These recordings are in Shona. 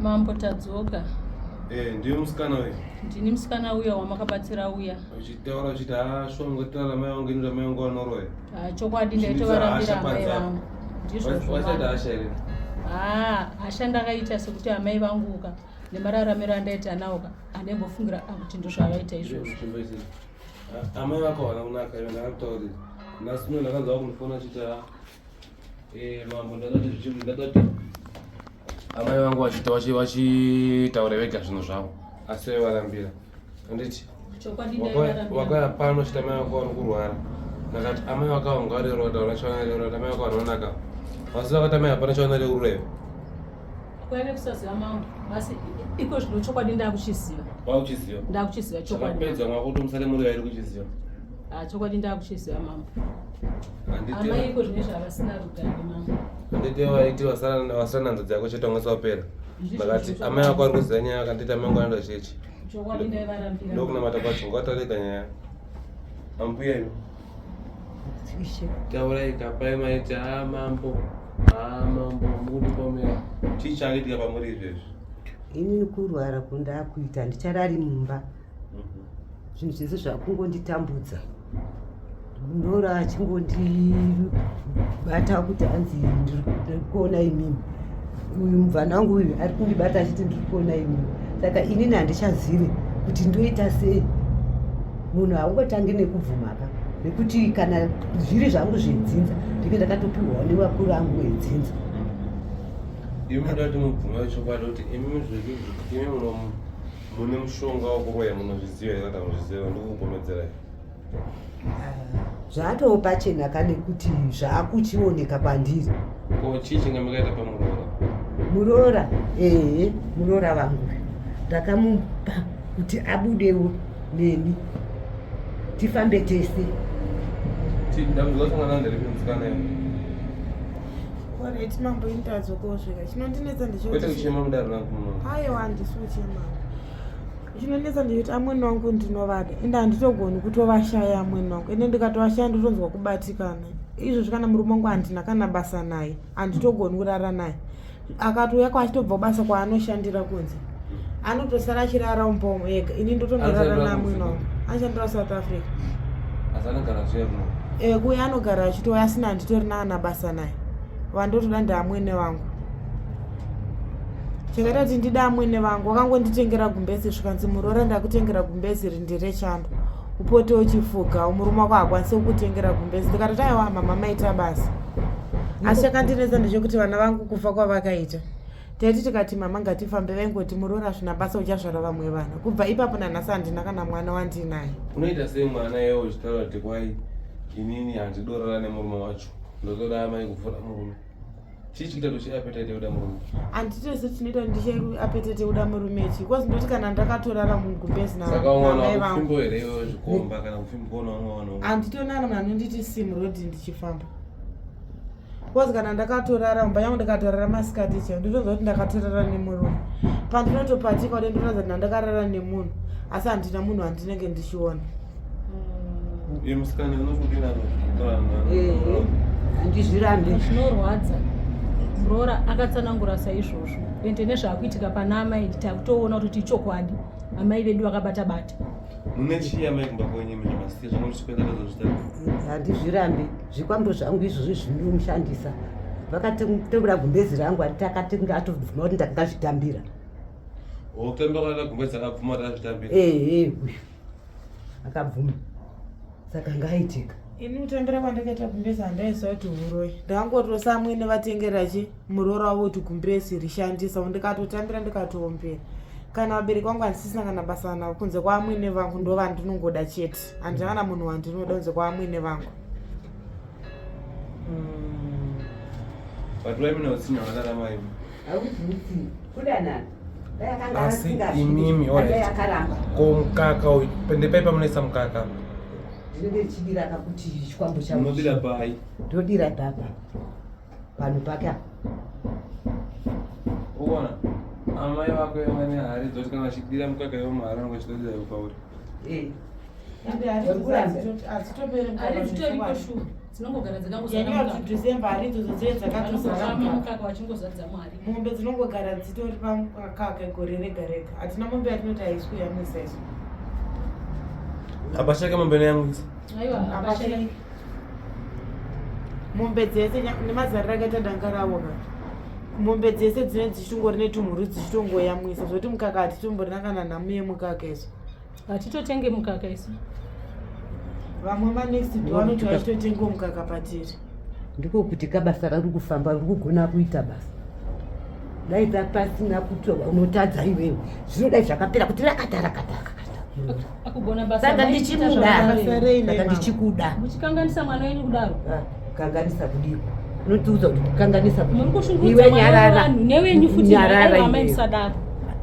Mambo tadzoka. Eh, ndiwe musikana uyu? Ndini musikana uya wamakabatsira uya. Uchitaura uchiti haa shuwa mungatirara mai vangu ini mai vangu vanoroya. Ah, chokwadi ndaitovarambira amai vangu. Ndizvozvo. Wasaita hasha here? Ah, hasha ndakaita sekuti amai vangu ka nemararamiro andaita nawo ka andimbofungira kuti ndozvavaita izvozvo. Amai vako havana kunaka iwe ndakakutaurira. Nhasi uno ndakanzwa kundifona achiti haa Eh, mambo ndakati zvichiri ndakati amai vangu vachita vachitaura vega zvinhu zvavo asi vaivarambira anditi wakauya pano chita amai vako vari kurwara ndakati amai vako vanga vareurura taura chavanareurat amai vako vanonaka vasi vakati amai hapana chavanareurura ivo kwaive kusaziva mambo asi iko zvino chokwadi ndakuchiziva wakuchiziva ndakuchiziva chokwadi pedza mwako kuti musare muri vairi kuchiziva ah chokwadi ndakuchiziva mambo amai iko zvino zvavasina rugare mambo handiti vaiti vasara vasara nanzo dzako chete wanga wapera ndakati amai vako vari kuziva nyaya vakanditi amai vangu vanoenda chechi chokwadi ndaivarambira ndokunamata kwacho ngatarega nyaya ambuya imi Taurai kapai maiti haa mambo haa mambo mukundipomera chii chakaitika pamuri izvezvi? Inini kurwara kundakuita handicharari mumba zvinhu zvese zvakungonditambudza ndora achingondibata kuti hanzi ndiri kuona imimi uyu mubvana wangu uyu ari kundibata achiti ndiri kuona imimi saka inini handichazivi kuti ndoita sei munhu haungotangi nekubvumaka nekuti kana zviri zvangu zvedzinza ndinge ndakatopihwawo nevakuru angu edzinza imi munoda kuti mubvume chokwadi kuti imi imi mune mushonga wekuroya munozviziva here kana muzviziva ndikukupomedzerai zvatoo pachena ka nekuti zvakuchioneka kwandiri ko chii chinge makaita pamuroora muroora ehe muroora vangu ndakamupa kuti abudewo neni tifambe tese dambudziko sangana nderipi musikana iwe Alright, mambo ini tadzokozveka chinondinetsa kwete kuchema mudare rangu muno aiwa handisi kuchema chinonetsa ndechekuti amwene wangu ndinovada ende handitogoni kutovashaya amwene wangu ende ndikatovashaya ndotonzwa kubatikana izvozvi kana murume wangu handina kana basa naye handitogoni kurara naye akatouya kwaachitobva kubasa kwaanoshandira kunze anotosara achirara mumba ega ini ndotonorara naamwene wangu anoshandira kusouth africa eh, kuya anogara achitouya asina handitorina kana basa naye vandotoda ndaamwene vangu chakaita kuti ndida amwene vangu wakangonditengera gumbezi zvikanzi muroora ndakutengera gumbezi iri nderechando upote uchifuga murume wako hakwanisi kukutengera gumbezi ndikatoti aiwa mama maita basa asi chakandinetsa ndechekuti vana vangu kufa kwavakaita taiti tikati mama ngatifambe vaingoti muroora zvina basa uchazvara vamwe vana kubva ipapo nanhasi handina kana mwana wandinaye unoita sei mwana iwe uchitaura kuti kwai inini handidorara nemurume wacho ndotoda amai kupfuura murume chii chikuita kuti uchiapetite yekuda murume handitose chinoita kuti ndichiapetite yekuda murume chi bcause ndoti kana ndakatorara mugumbezi saka umwana kufimbo here iwewe zvikomba kana kufimbo unaumwe wana handitonana munhu anonditi sim road ndichifamba bcause kana ndakatorara mumba yangu ndikatorara masikati chaiyo ndotonzwa kuti ndakatorara nemurume pandinotopatika kude ndotoratidza kuti ndandakarara nemunhu asi handina munhu wandinenge ndichiona Iye musikana unokudini handizvirambi zvinorwadza muroora akatsanangura saizvozvo ende nezvaakuitika pana amai takutoona kuti ichokwadi amai vedu vakabata bata mune chii amai kumba kwenyu mune masiya zvamunoswedera handizvirambi zvikwambo zvangu izvozvi zvinomushandisa vakatengura gumbezi rangu anditi akatenga atobvuma kuti ndakazvitambira otambira gumbezi akabvuma kuti azvitambira ehe uyu akabvuma saka ngaitika ini kutambira kwandakaita gumbezi handaiziva kuti huroyi ndakangotosa amwene vatengera chi muroora wavo kuti gumbezi rishandisa ndikatotambira ndikatoombera kana vabereki vangu handisisina kana basa navo kunze kwaamwene vangu ndo vandinongoda chete handina kana munhu wandinoda kunze kwaamwene vangu but wai mune utsinye hwakararama imi hauzi utsinye kudanana asi imimi ko mukaka uyu ndepai pamunoisa mukaka ndinenge ndichidira kakuti chikwambo changu munodira pai ndodira papa panhu pake apa uona amai vako vane hari dzoti kana vachidira mukaka ivo muhari vanenge vachitodira ivo pauri eh. Ende hari dzitoripo shuwa. Dzinongogara dzakangozara January to mukaka. December hari idzodzo dzinenge dzakatozara Vanongokama mukaka. mukaka vachingozadza mwari. Mombe dzinongogara dzitori pamukaka gore rega rega. Hatina mombe yatinoti haisi kuyamwisa isu. Hapashake mombe inoyamwisa. Aiwa, hapashaki. Mombe dzese nemazariro akaita danga ravo ka. Mombe dzese dzinenge dzichitongori netumhuru dzichitongoyamwisa zvekuti mukaka hatitomborina kana nhamu yemukaka isu. Hatitotenge mukaka isu. Vamwe manext door vanoti vachitotengawo mukaka patiri. Ndiko kuti kabasa rari kufamba riri kugona kuita basa. Dai pasina kuti unotadza iwewe zvinodai zvakapera kuti rakata rakata rakata. Akugona basa. Saka ndichimuda. Saka ndichikuda. Muchikanganisa mwana wenyu kudaro. Ah, kanganisa kudiko. Unotiudza kuti kukanganisa kudiko. Muri kushungurudza mwana wevanhu newenyu futi. Nyarara amai musadaro.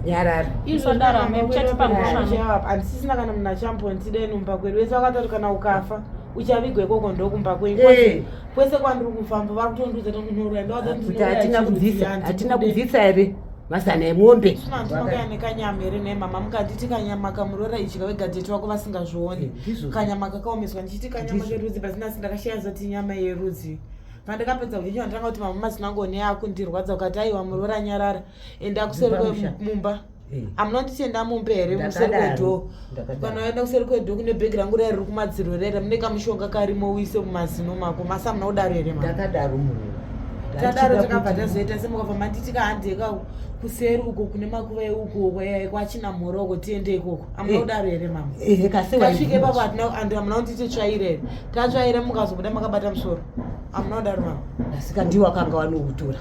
Nyarara. Musadaro amai muchatipa mhosva. Handisisina kana munhu achambondida ini mumba kwedu. Vese vakatoti kana ukafa uchavigwa ikoko ndokumba kwenyu. Eh. Kwese kwandiri kufamba vari kutondiudza kuti unorwa ndovaudza kuti Kuti hatina kubvisa, hatina kubvisa here mazana emombe. Zvino handina kuya nekanyama here nhai mama mukanditi kanyama kamuroora idya wega tete wako vasingazvioni Eh, ndizvo. kanyama kakaomeswa ndichiti kanyama Ndizvo. kerudzi pasina asi ndakashaya zoti nyama yerudzi pandakapedza kudya ndanga kuti mama mazino angu one akundirwadza ukati aiwa muroora nyarara enda kuseri Pamusha. kwemumba Eh. amuna kunditi enda mumba here kuseri Ndakadaro, kwedhoo ndakadaro. kana waenda kuseri kwedhoo kune bhegi rangu raya riri kumadziro rere mune kamushonga karimo uise mumazino mako masi amuna kudaro here mama Ndakadaro muroora. tadaro Ndachida takabva kuti- tazoita semukabva manditi kahandeka kuseri uko kune makuva euko kwachina mhoro uko tiende ikoko amuna Eh. kudaro here mama Ehe, kasi tasvike waibvuma. ipapo hatina andi amuna kunditi tsvaire here tatsvaira mukazobuda makabata musoro amuna kudaro mama Asika ndiwo akanga wanoutora.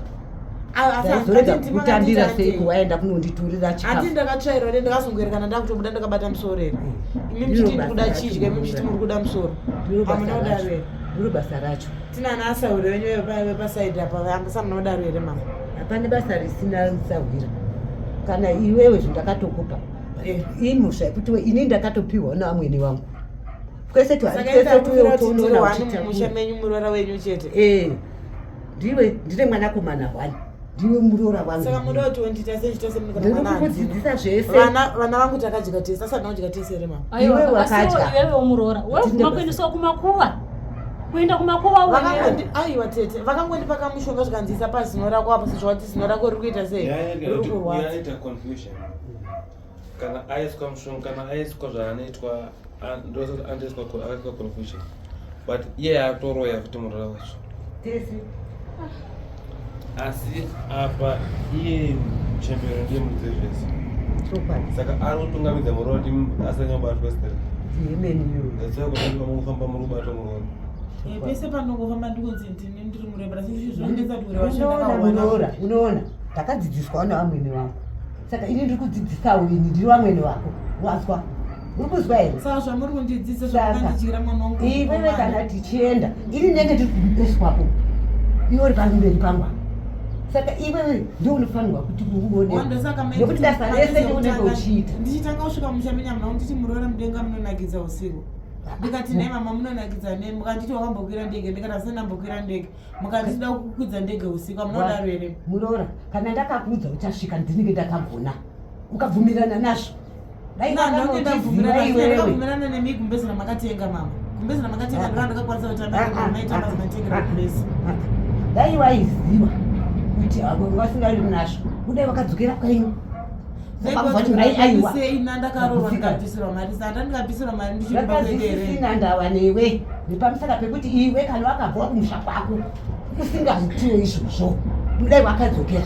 Ah, asi Ndaizorega handiti makanditi kutambira sei handei. kuwaenda kunonditorera handiti chikafu. ndakatsvaira here ndakazongoerekana ndakutobuda ndakabata musoro here Eh. imi Ndiro muchiti basa ndikuda racho chidya imi muchiti muri kuda musoro Ndiro basa amuna kudaro racho. here Ndiro basa racho. tina ana asahure venyu vepasaidi apa ambasa muna kudaro here mama Hapana basa risina sahwira. Kana iwewe zvindakatokupa. Eh. Imhosva yekuti we- ini ndakatopiwa naamwene wangu. Kwese tu saka kwese tuye ita kuti utonoona tiri wani uchitakura. mumusha menyu muroora wenyu chete Eh. Ndiwe ndine mwanakomana wani. Ndiwe muroora wangu. saka muda kuti wondita sei chita semunhu kana Ndiri mwana handina kukudzidzisa zvese. vana vana vangu takadya tese asati kudya tese here mama Aiwa, Iwe asi wakadya. iwewe muroora. Wewe Tinde basa. makuendeswa kumakuva. Kuenda kumakuva wewe. Vakangondi aiwa tete vakangondipa kamushonga zvikanziisa pazino rako apo sezvo wati zino rako riri kuita sei riri kurwadza Yaita confusion. Kana aiswa mushonga, kana aiswa zvaanoitwa, ndosati andoiswa akaiswa confusion. But iye atoroya futi muroora wacho. Tese. Asi apa iye chembero ndiye muridzi wezvese. Chokwadi. Saka ari kutungamidza muroora kuti asanyanyobatwa stere. Yemeni iyoyo. That's why kuti mukufamba muri kubatwa muroora. Eh, pese panongofamba ndikunzi ndini ndiri murebra asi zvinonetsa kuti ure Unoona muroora, unoona ndakadzidziswawo nevamwene vangu saka ini ndiri kudzidzisawo ini ndiri vamwene vako wazwa uri kuzwa here saka zvamuri kundidzidzisa Saka, zvamukandidyira mwana wangu iwewe kana tichienda ini ndenge ndiri kumberi kwako iwe uri pamberi pangu apa. saka iwewe ndio unofanirwa kuti uone Wandosaka mai nekuti kuti basa rese ndikwanise ndiunenge kutanga- uchiita ndichitanga kusvika musha menyu hamuna kunditi muroora mudenga munonakidza usiku ndikati nhai mama munonakidza nei mukanditi wakambokwira ndege ndikati asina ndambokwira ndege mukanditi da kukwidza ndege usiku hamuna kudaro here muroora kana ndakakuudza uchasvika ndinenge ndakagona ukabvumirana nazvo dai wakanotiziva iwewe ndakabvumirana nemi gumbezi ramakatenga mama gumbezi ramakatenga ndikava ndakakwanisa kutamba maitamba zimatengera gumbezi dai waiziva kuti vasingari nazvo kudai wakadzokera kwenyu Wakabva mai aiwa sei nandakaroorwa ndikabvisirwa mari sanda ndikabvisirwa mari ndichirumba kuenderei zvakazisisina ndawa newe nepamusaka pekuti iwe kana wakabva kumusha kwako usingaitiwo izvozvo kudai wakadzokera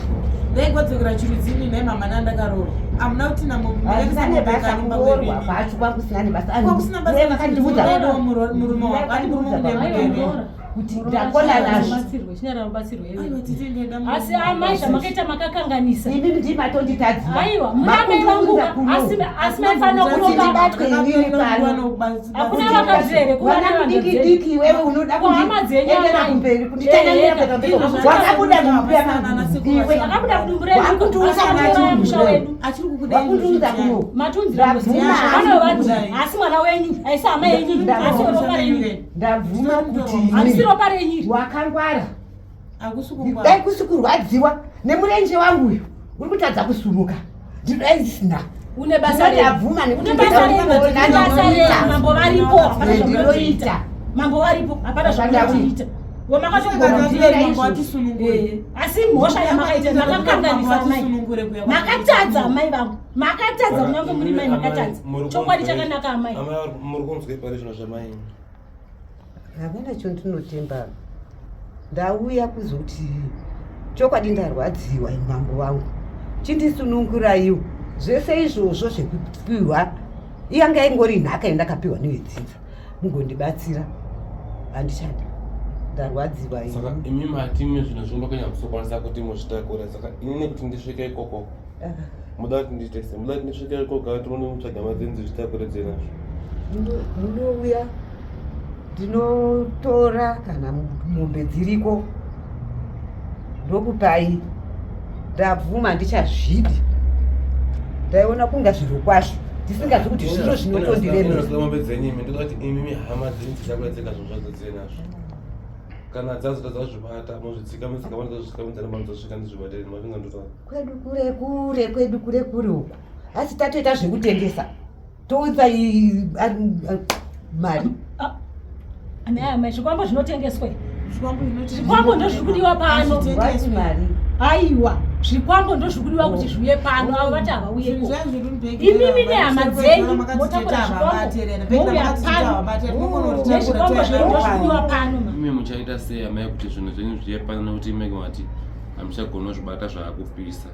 ndaigwadzokera chirudzini nhai mama nandakaroorwa amuna kuti hazvina nebasa kuroorwa kwacho kwakusina nebasa Kwakusina basa Uye vakandiudza ndinodawo murume wangu. Ati murume Vakandiudza mune baba mudere. kuti ndakona nazvo Batsirwe, chinyarara ubatsirwe iwewe. Aiwa, tete ndinoda murume Asi amai zvamakaita makakanganisa. imi ndimatonditadzira Aiwa, muna amai vangu asi asi maifanira Kuti kuronga. ndibatwe inini pano Hakuna vakadzi here kuva Wana nevanhu mudiki dzenyu. diki iwewe unoda Kuhama dzenyu kundiendera amai. kumberi kunditananira Eh, kuenda mberi izvo wakabuda mumbuya mangu iwe Zvakabuda kudumbu redu. Wakundiudza Asi kuti musha wedu. achiri kukuda wakundiudza kuno Matunzira Ndabvuma mwana wevanhu kudai. asi mwana wenyu haisi hama yenyu Ndabvuma. asi ropa renyu ndabvuma kuti handisi ini ropa renyu iri. wakangwara akusi dai kungwara kusi kurwadziwa nemurenje wangu uyu uri kutadza kusumuka ndinodai ndisina une basa Ndinoti rei abvuma nekuti une basa rei ndinoda une basa rei ndinoita. mambo varipo hapana Eh, zvamunoita ndinoita Mambo varipo, hapana zvamunotiita. Asi mhosva yamakaita makakanganisa amai. Makatadza amai vangu. Makatadza kunyange muri mai makatadza. Chokwadi chakanaka amai. Amai muri kunzwa pari zvino zvamai. Havana chondinotemba. Ndauya kuzoti chokwadi ndarwadziwa mambo vangu. Chindisununguraiwo. Zvese izvozvo zvekupiwa yanga ingori nhaka yandakapiwa nevedzinza. Mugondibatsira. Handichada. Ndarwadziwa ini. Saka imi mati imi zvinhu zvino kanya musokwanisa kuti muzvitakura. Saka ini nekuti ndisvike ikoko. Ah. Muda kuti ndiite sei? Muda kuti ndisvike ikoko kana tione mutsvaga madzinzi zvitakure dzenazvo. Munouya ndinotora kana mombe dziriko ndokupai ndabvuma ndichazvidi ndaiona kunga zviro kwazvo ndisingazi kuti zviro zvinotondiremera mombe dzenyu imi ndoda kuti imimi hama dzenyu dzitakure dzega zvinhu zvadzo dzenazvo kana dzazoda dzazvibata mozvitsika mutsika manoda zvitsika mutsika manodzosvika ndizvibatei mavinga ndotaura kwedu kure kure kwedu kure kure uku asi tatoita zvekutengesa tounza mari ah, zvikwambo zvinotengeswa zvikwambo ndozviri kudiwa pano mari aiwa zvikwambo ndozviri kudiwa kuti zviuye pano avo vati havauyeko imimi nehama dzenyu motakura zvikwambo mouya pano nezvikwambo zvenyu ndozviri kudiwa pano imi muchaita sei amai kuti zvinhu zvenyu zviuye pano nekuti imege mati hamuchagona kuzvibata zvaakupisa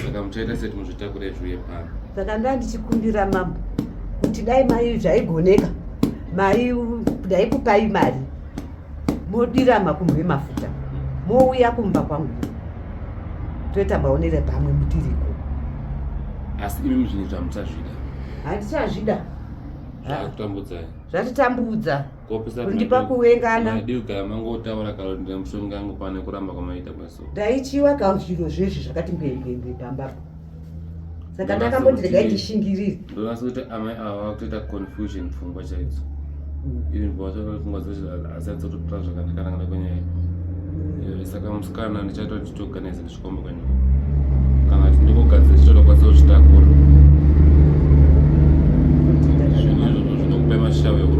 saka muchaita sei kuti muzvitakure zviuye pano saka ndaa ndichikumbira mambo kuti dai mai zvaigoneka mai ndaikupai mari modira makumbo emafuta mouya kumba kwangu toita maonere pamwe mutiriko asi imi zvinhu izvi hamuchazvida handichazvida zvakutambudzai zvatitambudza kundipa kuvengana madii kugara mangotaura kana kuti mushonga yangu pane kuramba kwamaita kwaso ndaichiwa ka zviro zvezvi zvakati mbembembe pambapo saka ndakamboti regai ndishingirire ndonasa kuti amai ava vakutoita confusion pfungwa chaidzo even pfungwa dzacho asati dzototora zvakanaka kana kwenyaya eh, saka musikana ndichaita kuti titoganise ndisvikombe kwenyaya kana kuti ndikugadzira chitoda kwanisa kuzvitakura zvinhu izvozvo zvinokupa mashavi ekuroora.